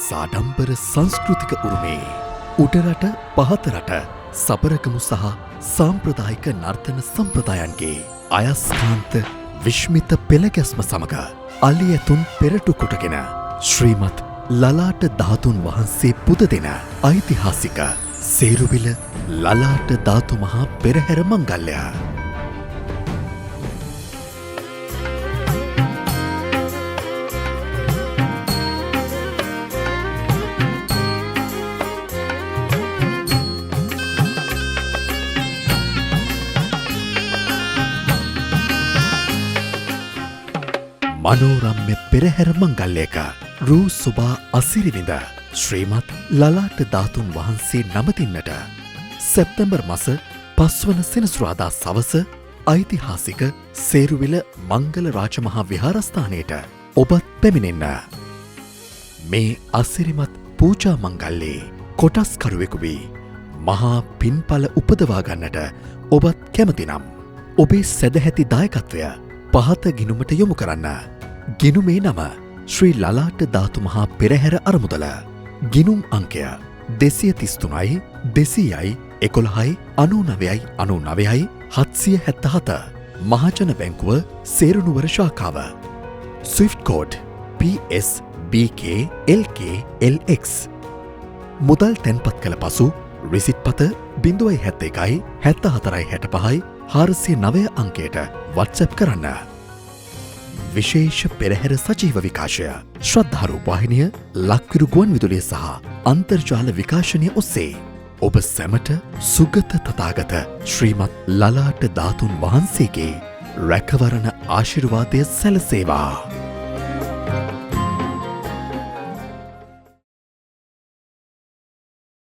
සාඩම්බර සංස්කෘතික උරුමේ උඩරට පහත රට සබරගමු සහ සාම්ප්‍රදායික නර්තන සම්ප්‍රදායන්ගේ අයස්කාන්ත විශ්මිත පෙළගැස්ම සමග අලි ඇතුන් පෙරටු කොටගෙන ශ්‍රීමත් ලලාට ධාතුන් වහන්සේ පුද දෙන ඓතිහාසික සේරුවිල ලලාට ධාතු මහා පෙරහැර මංගල්‍ය. මනෝරම්‍ය පෙරහැර මංගල්‍යයක රූ සොබා අසිරිවිඳ ශ්‍රීමත් ලලාට ධාතුන් වහන්සේ නමතින්නට සැප්තැම්බර් මස 5 වන සෙනසුරාදා සවස ඓතිහාසික සේරුවිල මංගල රාජමහා විහාරස්ථානයට ඔබත් පැමිණෙන්න. මේ අසිරිමත් පූජා මංගල්‍යයේ කොටස්කරුවෙකු වී මහා පින්ඵල උපදවා ගන්නට ඔබත් කැමතිනම් ඔබේ සැදැහැති දායකත්වය පහත ගිණුමට යොමු කරන්න. ගිණුමේ නම ශ්‍රී ලලාට ධාතු මහා පෙරහැර අරමුදල. ගිණුම් අංකය 233යි 200යි 11යි 99යි 99යි 777. මහජන බැංකුව සේරුනුවර ශාඛාව. Swift code PSBK LK LX. මුදල් තැන්පත් කළ පසු රිසිට් පත 071 74 65 409 අංකයට WhatsApp කරන්න. විශේෂ පෙරහැර සජීව විකාශය ශ්‍රද්ධා රූපවාහිනිය, ලක්විරු ගුවන් විදුලිය සහ අන්තර්ජාල විකාශනය ඔස්සේ ඔබ සැමට සුගත තථාගත ශ්‍රීමත් ලලාට ධාතුන් වහන්සේගේ රැකවරණ ආශිර්වාදය සැලසේවා.